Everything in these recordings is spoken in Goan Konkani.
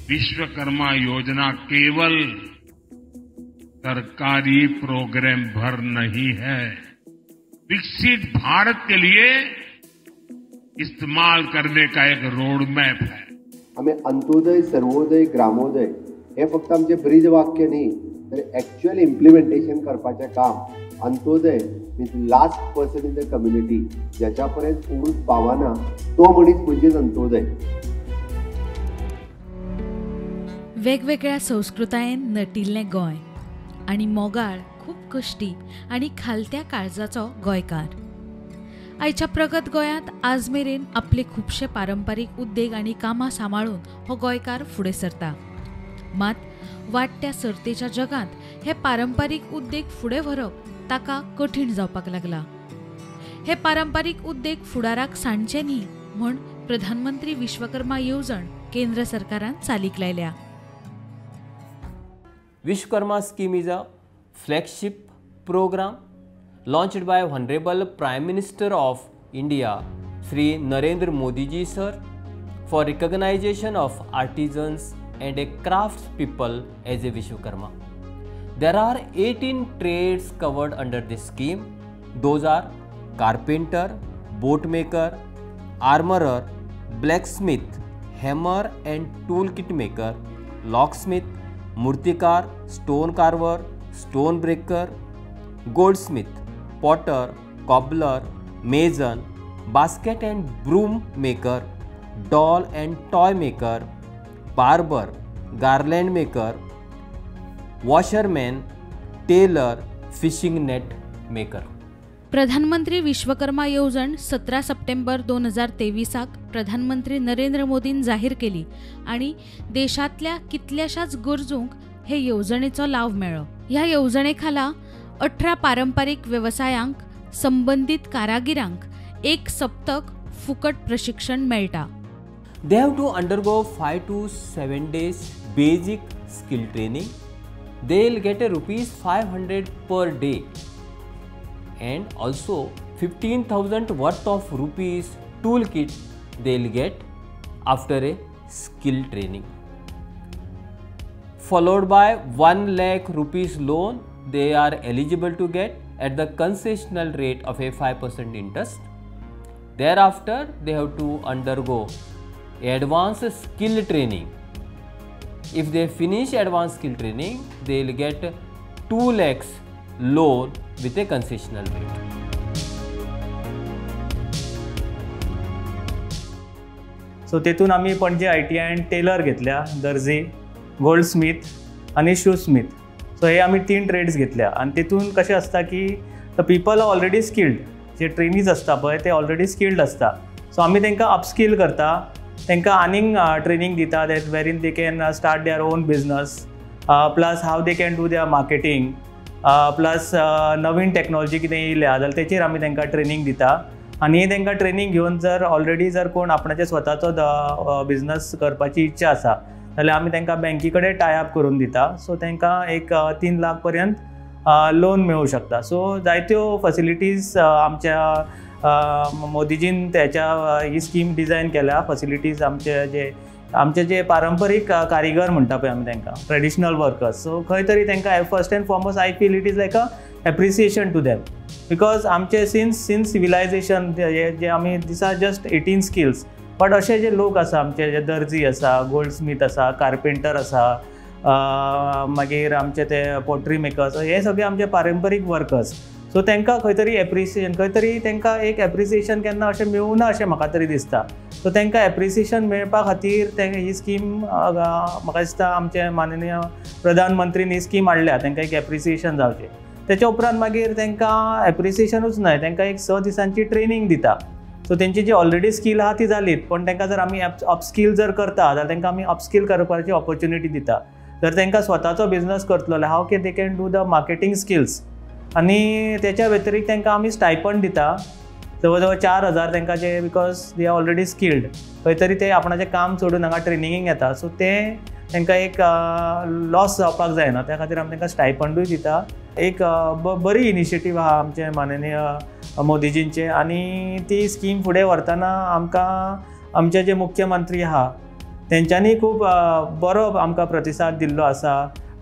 विश्वकर्मा योजना केवल सरकारी प्रोग्राम भर नहीं है, विकसित भारत के लिए इस्तेमाल करने का एक रोड मॅप है। आमी अंत्योदय, सर्वोदय, ग्रामोदय हे फक्त आमचे ब्रीद वाक्य न्ही, तर एक्चुअल इम्प्लिमेंटेशन करपाचें काम Antyodaya means last person in the community, ज्याच्या पर्यंत कोणूच पावना तो मनीस म्हणजेच अंत्योदय। वेगवेगळ्या संस्कृतायेन नटिल्लें गोंय आनी मोगाळ, खूब कश्टी आनी खालत्या काळजाचो गोंयकार। आयच्या प्रगत गोंयांत आज मेरेन आपले खुबशे पारंपारीक उद्देग आनी कामां सांबाळून हो गोंयकार फुडें सरता। मात वाडट्या सर्तेच्या जगांत हे पारंपारीक उद्देग फुडें व्हरप ताका कठीण जावपाक लागला। हे पारंपारीक उद्देग फुडाराक सांडचे न्ही म्हूण प्रधानमंत्री विश्वकर्मा येवजण केंद्र सरकारान चालीक लायल्या। Vishwakarma scheme is a flagship program launched by Honorable Prime Minister of India Shri Narendra Modi ji sir for recognition of artisans and a crafts people as a Vishwakarma. There are 18 trades covered under this scheme. Those are carpenter, boat maker, armorer, blacksmith, hammer and toolkit maker, locksmith, murtikar, stone carver, stone breaker, goldsmith, potter, cobbler, mason, basket and broom maker, doll and toy maker, barber, garland maker, washerman, tailor, fishing net maker. प्रधानमंत्री विश्वकर्मा येवजण 17 सप्टेंबर 2023 प्रधानमंत्री नरेंद्र मोदीन जाहीर केली आणि देशांतल्या कितल्याशाच गरजूंक हे येवजणेचो लाव मेळ्ळो। ह्या येवजणे खाला 18 पारंपारीक वेवसायांक संबंदीत कारागिरांक एक सप्तक फुकट प्रशिक्षण मेळटा। They have to undergo 5 to 7 days basic skill training. They will get a rupees 500 per day and also 15,000 worth of rupees toolkit they will get after a skill training, followed by 1 lakh rupees loan they are eligible to get at the concessional rate of a 5% interest. Thereafter they have to undergo advanced skill training. If they finish advanced skill training, they will get 2 lakhs loan with a concessional rate. So तेतून आमी पणजे ITI Taylor घेतल्या, दर्जी, गोल्डस्मीथ आनी शूस्मीथ। सो हे आमी 3 ट्रेड्स घेतल्या आनी तेतून कशें आसता की the people are already skilled, J trainees आसता पळय ते ऑलरेडी स्किल्ड आसता। सो आमी तांकां अपस्कील करता, तांकां आनीक ट्रेनींग दिता that wherein they can start their own business, plus how they can do their marketing, plus Naveen technology कितें येयल्या जाल्यार तेचेर आमी तांकां ट्रेनींग दिता। आनी तांकां ट्रेनींग घेवन जर ऑलरेडी जर कोण आपणाचे स्वताचो बिजनस करपाची इच्छा आसा जाल्यार आमी तांकां बँकी कडेन टाय अप करून दिता। सो तांकां एक 3 लाख पर्यंत लोन मेळूं शकता। सो जायत्यो फॅसिलिटीज आमच्या मोदीजीन त्याच्या ही स्कीम डिझायन केल्या। फॅसिलिटीज आमचे जे पारंपरीक कारिगर म्हणटा पळय आमी तांकां, ट्रेडिशनल वर्कर्स, सो खंय तरी तांकां first and foremost I feel it is like a appreciation to them, because आमचे सिन्स सिविलायझेशन जे आमी दिसा जस्ट 18 स्किल्स, बट अशे जे लोक आसा आमचे जे दर्जी आसा, गोल्डस्मीथ आसा, कार्पेंटर आसा, मागीर आमचे ते पोट्री मेकर्स, हे सगळे आमचे पारंपरीक वर्कर्स। सो तांकां खंय तरी एप्रिसिएशन, खंय तरी तांकां एक एप्रिसिएशन केन्ना अशें मेळूना अशें म्हाका तरी दिसता। सो तांकां एप्रिसिएशन मेळपा खातीर ते ही स्कीम म्हाका दिसता आमचे माननीय प्रधानमंत्रीन ही स्कीम हाडल्या, तांकां एक एप्रिसिएशन जावचें। तेच्या उपरांत मागीर तांकां एप्रिसिएशनूच न्हय, तांकां एक 6 दिसांची ट्रेनींग दिता। सो तेंची जी ऑलरेडी स्कील आहा ती जालीत, पण तांकां जर आमी अपस्कील जर करता जाल्यार तांकां आमी अपस्कील करपाची ऑपॉर्च्युनिटी दिता। जर तांकां स्वताचो बिजनस करतलो जाल्यार how can they can do the marketing skills, आनी तेच्या व्यतिरिक्त तांकां आमी स्टायपंड दिता जवळ जवळ 4000 तांकां, जे because they are already skilled, खंय तरी ते आपणाचें काम सोडून हांगा ट्रेनिंगेक येता। सो तें तांकां एक लॉस जावपाक जायना, त्या खातीर आमी तांकां स्टायपंडूय दिता। एक बरी इनिशिएटीव आहा आमचे माननीय मोदीजींचे, आनी ती स्कीम फुडें व्हरतना आमकां आमचे जे मुख्यमंत्री आहा तेंच्यांनी खूब बरो आमकां प्रतिसाद दिल्लो आसा.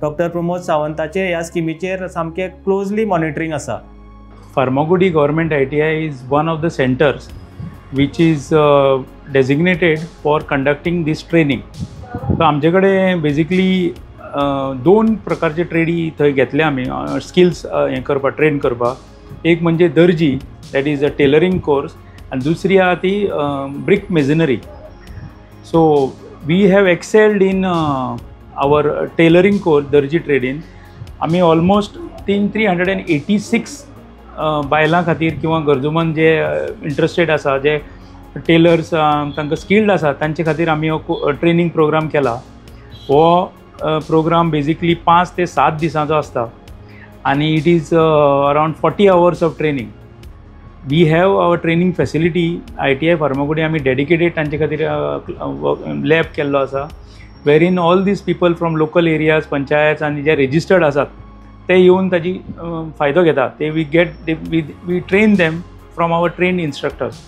डॉक्टर प्रमोद सावंताचे ह्या स्किमीचेर सामकें क्लोजली मॉनिटरींग आसा. Farmagudi Government ITI is one of the centers which is designated for conducting this training. So आमचे कडेन बेजिकली दोन प्रकारचे ट्रेडी थंय घेतले आमी स्किल्स हें करपाक, ट्रेन करपाक. एक म्हणजे दर्जी, that is a tailoring course, आनी दुसरी आहा ती brick masonry. So we have excelled in our tailoring course, दर्जी ट्रेडीन आमी ऑलमोस्ट 386 बायलां खातीर किंवा गरजूमंद जे इंट्रस्टेड आसा, जे टेलर्स तांकां स्किल्ड आसा तांचे खातीर आमी हो ट्रेनींग प्रोग्राम केला. हो प्रोग्राम बेजिकली 5 ते 7 दिसांचो आसता आनी it is around 40 hours of training. We have our training facility ITI Farmagudi आमी डेडिकेटेड तांचे खातीर लॅब केल्लो आसा, wherein all these people from local areas, panchayat आनी जे रेजिस्टर्ड आसात ते येवन ताजी फायदो घेतात. ते we get we train them from our trained instructors.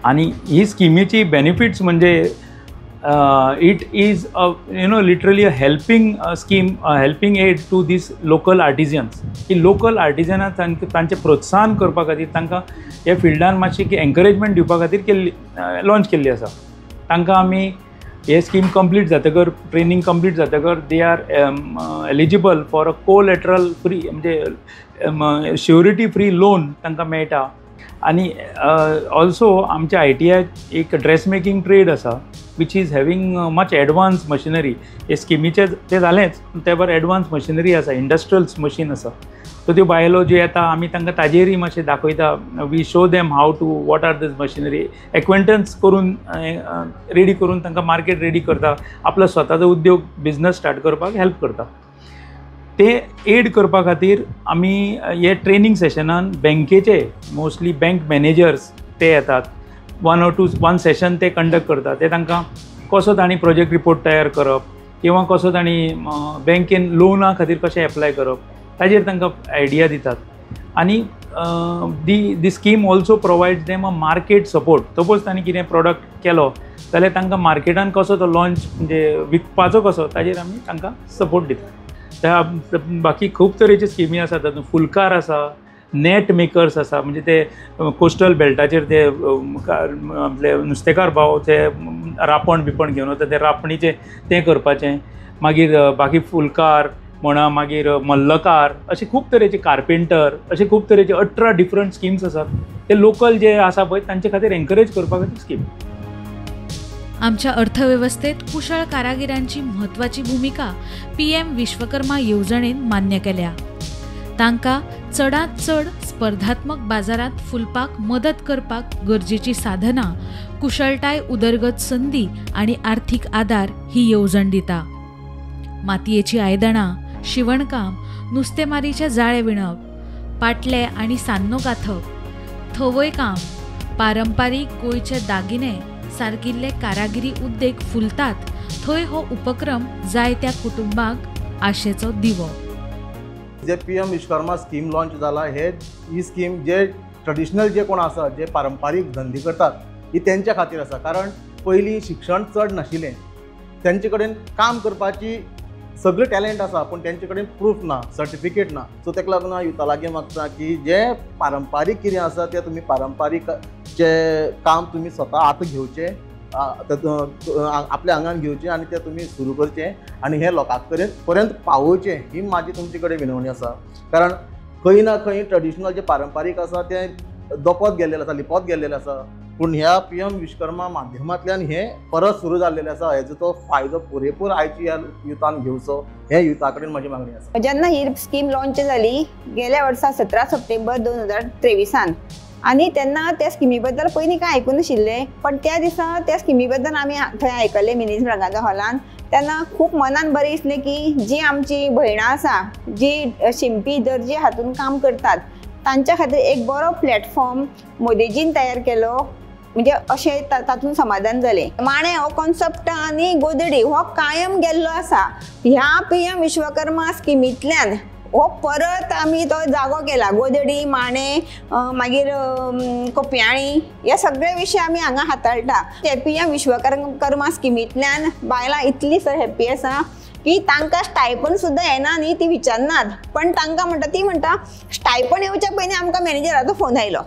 आनी ही स्किमीची बेनिफिट्स म्हणजे it is a you know literally a helping scheme, helping aid to these local artisans. ही लोकल आर्टिजनां तांचें प्रोत्साहन करपा खातीर, तांकां ह्या फिल्डान मातशी एनकरेजमेंट दिवपा खातीर केल्ली, लॉंच केल्ली आसा. तांकां आमी हे स्कीम कंप्लीट जातकर, ट्रेनींग कंप्लीट जातकर they are eligible for a collateral free, म्हणजे श्युरिटी फ्री लोन तांकां मेळटा. आनी ऑल्सो आमच्या ITI एक ड्रेस मेकिंग ट्रेड आसा which is having much advance machinery. हे स्किमीचें तें जालेंच, ते भायर एडवान्स मशिनरी आसा, इंडस्ट्रियल्स मशीन आसा. सो त्यो बायलो ज्यो येता आमी तांकां ताजेरय मातशें दाखयता. We show them how to what are these machinery, acquaintance करून रेडी करून तांकां मार्केट रेडी करता, आपलो स्वताचो उद्योग बिजनस स्टार्ट करपाक हेल्प करता. ते एड करपा खातीर आमी हे ट्रेनींग सेशनान बँकेचे मोस्टली बँक मॅनेजर्स ते येतात, 1 or 2 session ते कंडक्ट करतात. ते तांकां कसो तांणी प्रोजेक्ट रिपोर्ट तयार करप किंवा कसो तांणी बँकेन लोना खातीर कशें एप्लाय करप ताजेर तांकां आयडिया दितात. आनी the scheme also provides them a market support. Suppose तांणी कितें प्रोडक्ट केलो जाल्यार तांकां मार्केटान कसो तो लॉंच म्हणजे विकपाचो कसो ताजेर आमी तांकां सपोर्ट दितात. त्या बाकी खूब तरेचे स्किमी आसात, तातूंत फुलकार आसा, नेट मेकर्स आसा, म्हणजे ते कोस्टल बेल्टाचेर ते आपले नुस्तेकार भाव ते रापण बिपण घेवन वता, ते रापणीचें तें करपाचें. मागीर बाकी फुलकार म्हणा, मागीर मल्लकार, अशे खूब तरेचे कार्पेंटर, अशे खूब तरेचे 18 डिफरंट स्किम्स आसात. ते लोकल जे आसा पळय तांचे खातीर एनकरेज करपा खातीर स्कीम. आमच्या अर्थवेवस्थेत कुशळ कारागिरांची म्हत्वाची भूमिका PM Vishwakarma येवजणेन मान्य केल्या. तांकां चडांत चड स्पर्धात्मक बाजारांत फुलपाक मदत करपाक गरजेची साधनां, कुशळटाय उदरगत संदी आनी आर्थीक आदार ही येवजण दिता. मातयेची आयदनां, शिवणकाम, नुस्तेमारीचे जाळे विणप, पाटले आनी सान्नो गांथप, थवय काम, पारंपारीक गोंयचे दागिने सारकिल्ले कारागिरी उद्देग फुलतात थंय हो उपक्रम जायत्या कुटुंबांक आशेचो दिवो. जे PM Vishwakarma scheme launch जाला, हे ही स्कीम जे ट्रेडिशनल जे कोण आसा, जे पारंपारीक धंदे करतात, ही तेंच्या खातीर आसा. कारण पयलीं शिक्षण चड नाशिल्लें, तेंचे कडेन काम करपाची सगळें टॅलंट आसा पूण तेंचे कडेन प्रूफ ना, सर्टिफिकेट ना. सो तेका लागून हांव युथा लागीं मागता की जे पारंपारीक कितें आसा तें तुमी पारंपारीक जे काम तुमी स्वता आतां घेवचें, आपल्या आंगान घेवचें आनी तें तुमी सुरू करचें आनी हें लोकां कडेन पर्यंत पावोवचें, ही म्हाजी तुमचे कडेन विनवणी आसा. कारण खंय ना खंय ट्रेडिशनल जें पारंपारीक आसा तें दोपत गेल्लें आसा, लिपत गेल्लें आसा, पूण ह्या PM Vishwakarma माध्यमांतल्यान हें परत सुरू जाल्लें आसा. हेजो तो फायदो पुरेपूर आयची ह्या युथान घेवचो, हें युथा कडेन म्हजी मागणी आसा. जेन्ना ही स्कीम लॉंच जाली गेल्या वर्सा 17 सप्टेंबर 2023 आनी तेन्ना त्या स्किमी बद्दल पयलीं कांय आयकूं नाशिल्लें, पण त्या दिसा त्या स्किमी बद्दल आमी थंय आयकलें मिनीज ब्रागांझा हॉलान. तेन्ना खूब मनान बरें दिसलें की जी आमची भयणां आसा, जी शिंपी दर्जी हातून काम करतात, तांच्या खातीर एक बरो प्लॅटफॉर्म मोदीजीन तयार केलो. म्हणजे अशें तातूंत समाधान जालें. माणे हो कॉन्सेप्ट आनी गोदडी हो कायम गेल्लो आसा. ह्या PM Vishwakarma स्किमींतल्यान हो परत आमी तो जागो केला. गोदडी, माणे, मागीर कोपयाळी हे सगळे विशय आमी हांगा हाताळटा. पी एम विश्वकर्मा स्किमींतल्यान बायलां इतली सर हॅप्पी आसा की तांकां स्टायपन सुद्दां येना न्ही, ती विचारनात, पण तांकां म्हणटा, ती म्हणटा स्टायपन येवच्या पयलीं आमकां मॅनेजराचो फोन आयलो,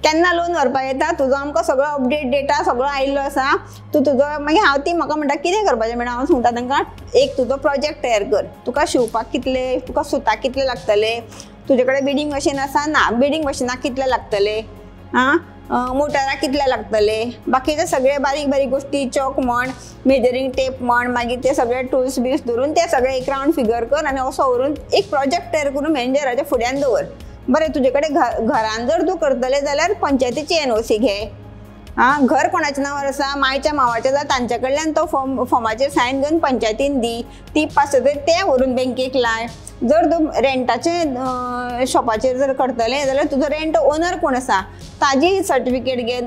केन्ना लोन व्हरपाक येता, तुजो आमकां सगळो अपडेट डेटा सगळो आयिल्लो आसा, तूं तुजो. मागीर हांव ती म्हाका म्हणटा कितें करपाचें मॅडम, हांव सांगता तांकां एक तुजो प्रोजेक्ट तयार कर, तुका शिंवपाक कितले, तुका सुताक कितले लागतले, तुजे कडेन बिडींग मशीन आसा ना, बिडींग मशिनाक कितले लागतले, आं मोटराक कितले लागतले, बाकीचे सगळे बारीक बारीक गोश्टी, चॉक म्हण, मेजरींग टेप म्हण, मागीर ते सगळे टूल्स बिल्स धरून ते सगळे एक रावंड फिगर कर आनी असो व्हरून एक प्रोजेक्ट तयार करून मॅनेजराच्या फुड्यान दवर. बरें, तुजे कडेन घरान जर तूं करतलें जाल्यार पंचायतीची एनओसी घे, आं घर कोणाच्या नांवार आसा, मायच्या मावाच्या जाल्यार तांच्या कडल्यान तो फॉर्माचेर सायन घेवन पंचायतीन दी, ती पास तें व्हरून बँकेक लाय. जर तूं रेंटाचे शॉपाचेर जर करतलें जाल्यार तुजो रेंट ओनर कोण आसा ताजी सर्टिफिकेट घे,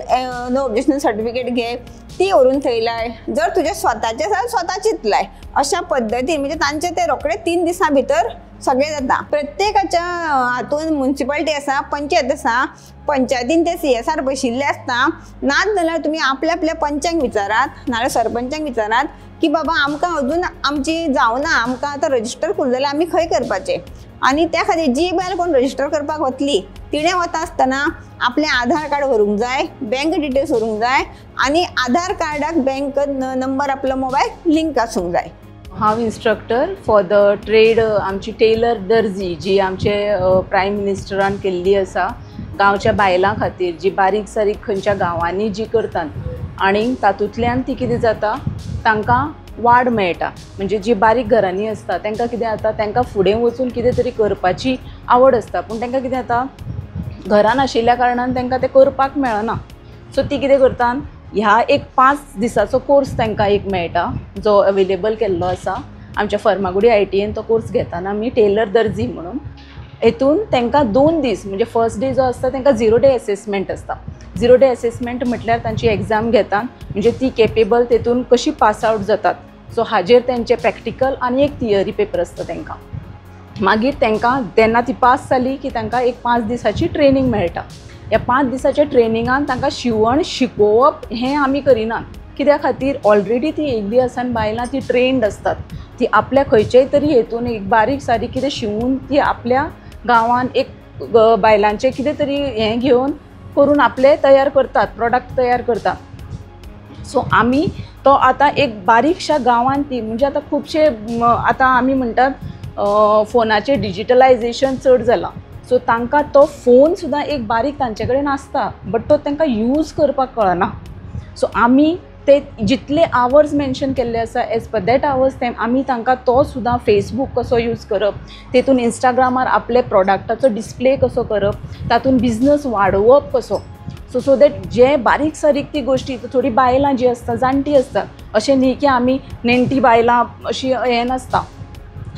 नो ऑब्जेक्शन सर्टिफिकेट घे, ती व्हरून थंय लाय. जर तुजें स्वताचें आसा स्वताचीच लाय. अशा पद्दतीन म्हणजे तांचे ते रोखडे 3 दिसां भितर सगळें जाता. प्रत्येकाच्या हातून मुन्सिपालिटी आसा, पंचायत आसा, पंचायतीन ते CSR बशिल्ले आसता. नाच जाल्यार तुमी आपल्या आपल्या पंचांक विचारात, नाजाल्यार सरपंचांक विचारात की बाबा आमकां अजून आमची जावना, आमकां आतां रजिस्टर करूं जाल्यार आमी खंय करपाचें. आनी त्या खातीर जी बायल कोण रजिस्टर करपाक वतली तिणें वता आसतना आपलें आधार कार्ड व्हरूंक जाय, बँक डिटेल्स व्हरूंक जाय आनी आधार कार्डाक बँक नंबर आपलो मोबायल लिंक आसूंक जाय. हांव इन्स्ट्रक्टर फॉर the trade, आमची टेलर दर्जी जी आमचे प्रायम मिनिस्टरान केल्ली आसा गांवच्या बायलां खातीर, जी बारीक सारीक खंयच्या गांवांनी जी करतात आनी तातूंतल्यान ती कितें जाता, तांकां वाड मेळटा. म्हणजे जी बारीक घरांनी आसता तांकां कितें जाता, तांकां फुडें वचून कितें तरी करपाची आवड आसता, पूण तांकां कितें जाता, घरान आशिल्ल्या कारणान तांकां तें करपाक मेळना. सो ती कितें करतात, ह्या एक 5 दिसाचो कोर्स तांकां एक मेळटा जो अवेलेबल केल्लो आसा आमच्या फर्मागुडी ITIन. तो कोर्स घेताना आमी टेलर दर्जी म्हणून, हेतून तांकां 2 दीस म्हणजे फर्स्ट डे जो आसता तांकां 0 डे एसेसमेंट आसता. 0 डे एसेसमेंट म्हटल्यार तांची एग्जाम घेतात, म्हणजे ती केपेबल तेतून कशी पास आवट जातात. सो हाजेर तेंचे प्रॅक्टिकल आनी एक थियरी पेपर आसता तांकां. मागीर तांकां तेन्ना ती पास जाली की तांकां एक 5 दिसाची ट्रेनींग मेळटा. ह्या 5 दिसाच्या ट्रेनिंगान तांकां शिवण शिकोवप हें आमी करिनात, कित्या खातीर ऑलरेडी ती येयल्ली आसा आनी बायलां ती ट्रेन्ड आसतात, ती आपल्या खंयच्याय तरी हेतून एक बारीक सारीक कितें शिवून ती आपल्या गांवान एक बायलांचें कितें तरी हें घेवन करून आपलें तयार करतात, प्रोडक्ट तयार करतात. सो आमी तो आतां एक बारीकशा गांवान ती म्हणजे आतां खुबशे आतां आमी म्हणटात फोनाचें डिजिटलायजेशन चड जालां, सो तांकां तो फोन सुद्दां एक बारीक तांचे कडेन आसता, बट तो तांकां यूज करपाक कळना. सो आमी ते जितले आवर्स मेन्शन केल्ले आसा एज पर that hours ते आमी तांकां तो सुद्दां फेसबूक कसो यूज करप, तेतून इंस्टाग्रामार आपले प्रोडक्टाचो डिस्प्ले कसो करप, तातूंत बिजनस वाडोवप कसो, सो सो that जे बारीक सारीक ती गोश्टी थोडी बायलां जी आसता जाणटी आसता, अशें न्ही की आमी नेणटी बायलां अशी हें नासता.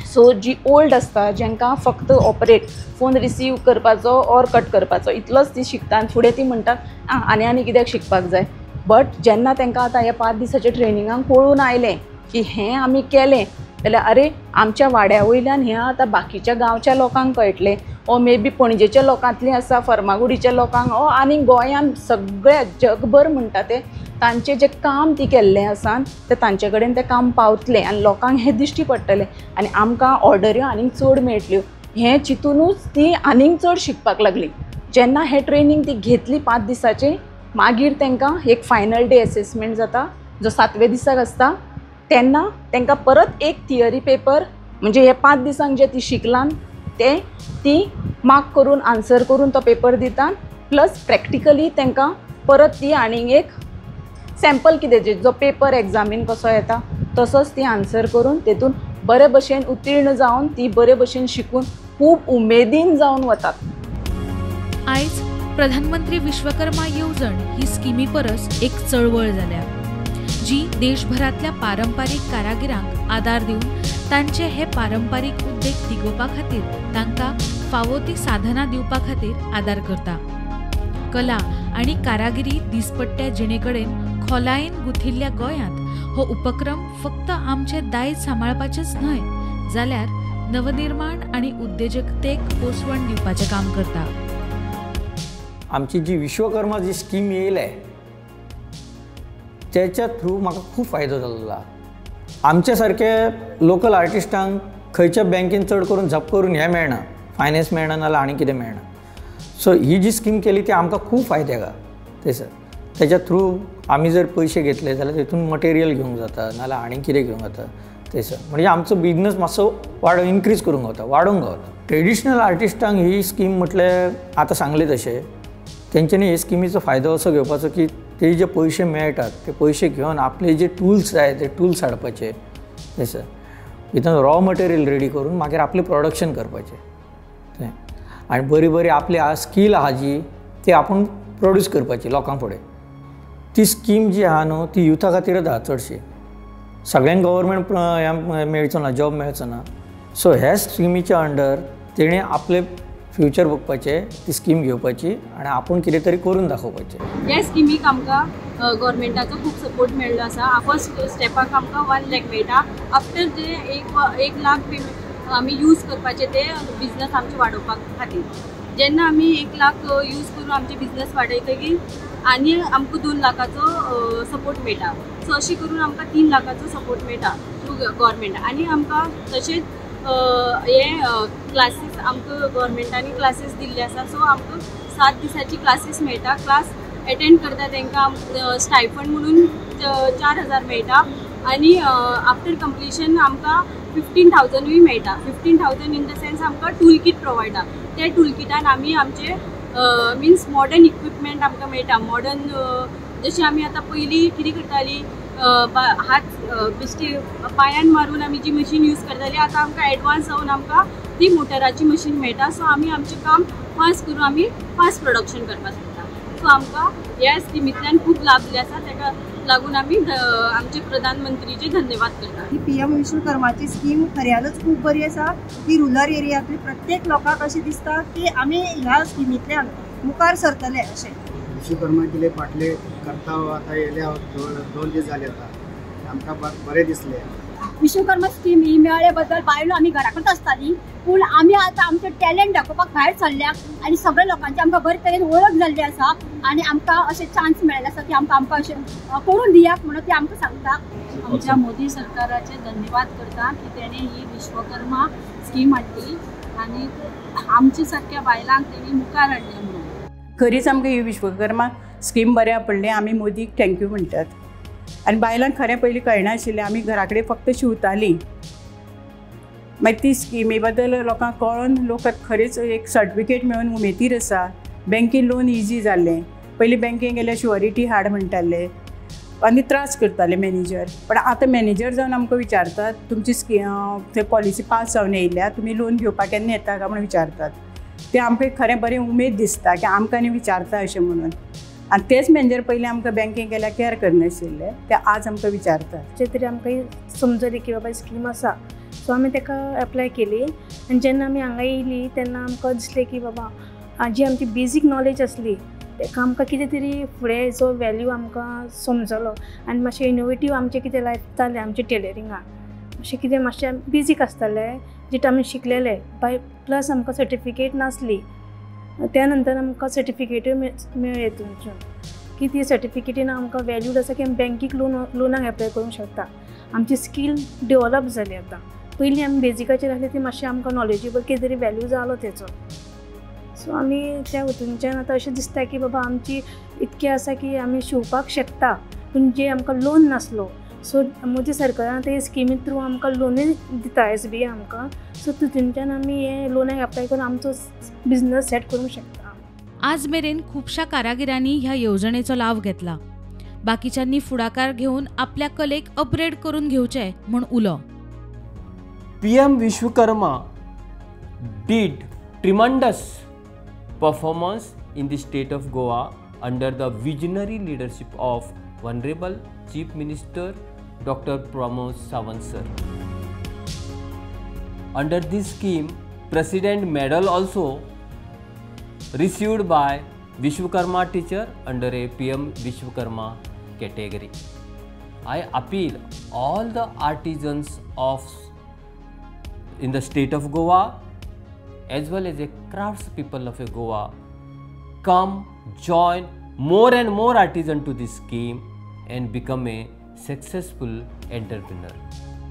सो जी ओल्ड आसता जेंकां फक्त ऑपरेट फोन रिसीव करपाचो ऑर कट करपाचो इतलोच ती शिकता आनी फुडें ती म्हणटात आं आनी आनी कित्याक शिकपाक जाय. बट जेन्ना तांकां आतां ह्या 5 दिसाच्या ट्रेनिंगाक कळून आयलें की हें आमी केलें जाल्यार अरे आमच्या वाड्या वयल्यान हें आतां बाकीच्या गांवच्या लोकांक कळटलें, ओ मे बी पणजेच्या लोकांतलीं आसा, फर्मागुडीच्या लोकांक, ओ आनी गोंयान सगळ्या जगभर म्हणटा तें तांचें जें काम ती केल्लें आसा तें तांचे कडेन तें काम पावतलें आनी लोकांक हें दिश्टी पडटलें आनी आमकां ऑर्डऱ्यो आनीक चड मेळटल्यो हें चिंतुनूच ती आनीक चड शिकपाक लागली. जेन्ना हें ट्रेनींग ती घेतली 5 दिसाचें, मागीर तांकां एक फायनल डे एसेसमेंट जाता जो 7व्या दिसाक आसता, तेन्ना तांकां परत एक थियरी पेपर म्हणजे हे 5 दिसांक जे ती शिकलान ते ती मार्क करून आन्सर करून तो पेपर दिता, प्लस प्रॅक्टिकली तांकां परत ती आनीक एक सॅम्पल कितें जो पेपर एग्जामीन कसो येता तसोच ती आन्सर करून तेतून बरे भशेन उत्तीर्ण जावन ती बरे भशेन शिकून खूब उमेदीन जावन वतात. आयज प्रधानमंत्री विश्वकर्मा येवजण ही स्किमी परस एक चळवळ जाल्या जी देशभरांतल्या पारंपारीक कारागिरांक आदार दिवन तांचे हे पारंपारीक उद्देग तिगोवपा खातीर तांकां फावो ती साधनां दिवपा खातीर आदार करता. कला आनी कारागिरी दिसपट्ट्या जिणे कडेन खोलायेन गुथिल्ल्या गोंयांत हो उपक्रम फक्त आमचें दायज सांबाळपाचेच न्हय जाल्यार नवनिर्माण आनी उद्देजकतेक पोसवण दिवपाचें काम करता. आमची जी विश्वकर्मा जी स्कीम येयले त्याच्या थ्रू म्हाका खूब फायदो जाल्लो आहा. आमच्या सारके लोकल आर्टिस्टांक खंयच्या बँकेन चड करून झप करून हें मेळना, फायनान्स मेळना नाल्यार आनी कितें मेळना. सो ही जी स्कीम केली ती आमकां खूब फायद्याक आहा. थंयसर तेच्या थ्रू आमी जर पयशे घेतले जाल्यार तितून मटेरियल घेवंक जाता नाल्यार आनी कितें घेवंक जाता थंयसर. म्हणजे आमचो बिजनस मातसो इनक्रीज करूंक गावता, वाडोवंक गावता. ट्रेडिशनल आर्टिस्टांक ही स्कीम म्हटल्यार आतां सांगलें तशें तेंच्यांनी हे स्किमीचो फायदो असो घेवपाचो की ते जे पयशे मेळटात ते पयशे घेवन आपले जे टूल्स जाय ते टूल्स हाडपाचे थंयसर, भितर रॉ मटेरियल रेडी करून मागीर आपलें प्रोडक्शन करपाचें तें, आनी बरी बरी आपली स्कील आहा जी ती आपूण प्रोड्यूस करपाची लोकां फुडें. ती स्कीम जी आहा न्हू ती युथा खातीरच आहा चडशी. सगळ्यांक गव्हर्मेंट हें मेळचो ना, जॉब मेळचो ना. सो ह्या स्किमीच्या अंडर तेणें आपलें फ्युचर बघपाचें, ती स्कीम घेवपाची आनी आपूण कितें तरी करून दाखोवपाचें. ह्या स्किमीक आमकां गव्हर्मेंटाचो खूब सपोर्ट मेळ्ळो आसा. फर्स्ट स्टेपाक आमकां 1 लाख मेळटा. आफ्टर जे 1 लाख पेमेंट आमी यूज करपाचे ते बिजनस आमचे वाडोवपा खातीर. जेन्ना आमी 1 लाख यूज करून आमचे बिजनस वाडयतकीर आनी आमकां 2 लाखाचो सपोर्ट मेळटा. सो अशें करून आमकां 3 लाखाचो सपोर्ट मेळटा थ्रू गव्हर्मेंट. आनी आमकां तशेंच हे क्लासीस आमकां गव्हर्मेंटांनी क्लासीस दिल्ले आसा. सो आमकां 7 दिसांची क्लासीस मेळटा. क्लास एटेंड करता तांकां स्टायफंड म्हणून 4000 मेळटा आनी आफ्टर कंप्लिशन आमकां 15,000ूय मेळटा. 15,000 इन the sense आमकां टूल कीट प्रोवायड आसा. त्या टूल किटान आमी आमचे मिन्स मॉडर्न इक्विपमेंट आमकां मेळटा. मॉडर्न जशें आमी आतां पयलीं कितें करतालीं, हात बेश्टे पांयान मारून आमी जी मशीन यूज करताली, आतां आमकां एडवान्स जावन आमकां ती मोटराची मशीन मेळटा. सो आमी आमचें काम फास्ट करून आमी फास्ट प्रोडक्शन करपाक शकता. सो आमकां ह्या स्किमींतल्यान खूब लाभ दिले आसा. ताका लागून आमी आमचे प्रधानमंत्रीचे धन्यवाद करता. ही PM विश्वकर्माची स्कीम खऱ्यानच खूब बरी आसा. ही रुरल एरियांतली प्रत्येक लोकांक अशें दिसता की आमी ह्या स्किमींतल्यान मुखार सरतले अशें. विश्वकर्मा केले फाटले करता आतां येयल्या 2 दीस जाले आतां आमकां बरें दिसलें. विश्वकर्मा स्कीम ही मेळ्ळे बद्दल बायलो आमी घरा कडेन आसताली, पूण आमी आतां आमचें टॅलंट दाखोवपाक भायर सरल्या आनी सगळ्या लोकांची आमकां बरे तरेन वळख जाल्ली आसा आनी आमकां अशें चान्स मेळ्ळें आसा की आमकां आमकां अशें करून दियात म्हणून ती आमकां सांगता. आमच्या मोदी सरकाराचे धन्यवाद करता की तेणें ही विश्वकर्मा स्कीम हाडली आनी आमच्या सारक्या बायलांक तेणी मुखार हाडलें म्हणून. खरीच आमकां ही विश्वकर्मा स्कीम बऱ्या पडली. आमी मोदीक thank you म्हणटात. आनी बायलांक खरें पयलीं कळनाशिल्लें, आमी घरा कडेन फक्त शिंवतालीं. मागीर ती स्किमी बद्दल लोकांक कळोन लोक खरेंच एक सर्टिफिकेट मेळून उमेदीर आसा. बँकेन लोन इजी जाल्लें. पयलीं बँकेन गेल्यार शुअरिटी हाड म्हणटाले आनी त्रास करताले मॅनेजर. पण आतां मॅनेजर जावन आमकां विचारतात तुमची स्कीम पॉलिसी पास जावन येयल्या, तुमी लोन घेवपाक केन्ना येता काय म्हणून विचारतात. ते आमकां खरें बरें उमेद दिसता की आमकां आनी विचारता अशें म्हणून. आनी तेच मॅनेजर पयलीं आमकां बँकेन गेल्यार कॅर करनाशिल्ले, ते आज आमकां विचारतात. जे तरी आमकां समजलें की बाबा स्कीम आसा, सो आमी ताका एप्लाय केली आनी जेन्ना आमी हांगा येयली तेन्ना आमकां दिसलें की बाबा जी आमची बेजीक नॉलेज आसली ताका आमकां कितें तरी फुडें जो वेल्यू आमकां समजलो आनी मातशें इनोवेटीव आमचें कितें लायफ जालें. आमचें टेलरिंगाक अशें कितें मातशें बेजीक आसतालें जें आमी शिकलेले बाय प्लस आमकां सर्टिफिकेट नासली. त्या नंतर आमकां सर्टिफिकेटूय मेळ्ळी हितूनसून की ती सर्टिफिकेटीन आमकां वेल्यूड आसा की आमी बँकीक लोनाक एप्लाय करूंक शकता. आमची स्कील डेवलप जाली. आतां पयलीं आमी बेजिकाचेर आसली ती मातशें आमकां नॉलेजेबल कितें तरी वेल्यू जालो तेचो. सो आमी त्या हितूनच्यान आतां अशें दिसता की बाबा आमची इतकें आसा की आमी शिंवपाक शकता, पूण जे आमकां लोन नासलो. सो मोदी सरकारान आतां हे स्किमी थ्रू आमकां लोनूय दिता SBI आमकां. सो तितूनच्यान आमी हे लोनाक एप्लाय करून आमचो बिजनस सेट करूंक शकता. आज मेरेन खुबश्या कारागिरांनी ह्या येवजणेचो लाव घेतला. बाकीच्यांनी फुडाकार घेवन आपल्या कलेक अपग्रेड करून घेवचें म्हूण उलो. PM Vishwakarma did tremendous performance in the state of Goa under the visionary leadership of Honorable Chief Minister Dr. Pramod Sawant sir. Under this scheme, President Medal also received by Vishwakarma teacher under a PM Vishwakarma category. I appeal all the artisans of in the state of Goa as well as a crafts people of Goa come join more and more artisan to this scheme and become a successful entrepreneur.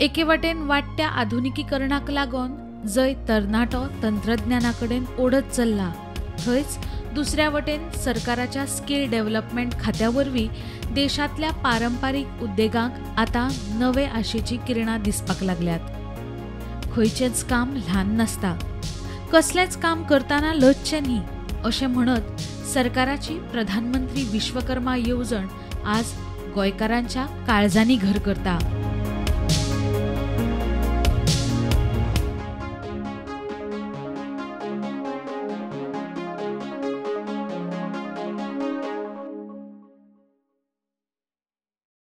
एके वटेन वाडट्या आधुनिकीकरणाक लागून जंय तरणाटो तंत्रज्ञाना कडेन ओडत चल्ला, थंयच दुसऱ्या वटेन सरकाराच्या स्कील डेव्हलपमेंट खात्या वरवीं देशांतल्या पारंपारीक उद्देगांक आतां नवे आशेचीं किरणां दिसपाक लागल्यात. खंयचेंच काम ल्हान नासता, कसलेंच काम करतना लजचें न्ही अशें म्हणत सरकाराची प्रधानमंत्री विश्वकर्मा येवजण आज गोंयकारांच्या काळजांनी घर करता.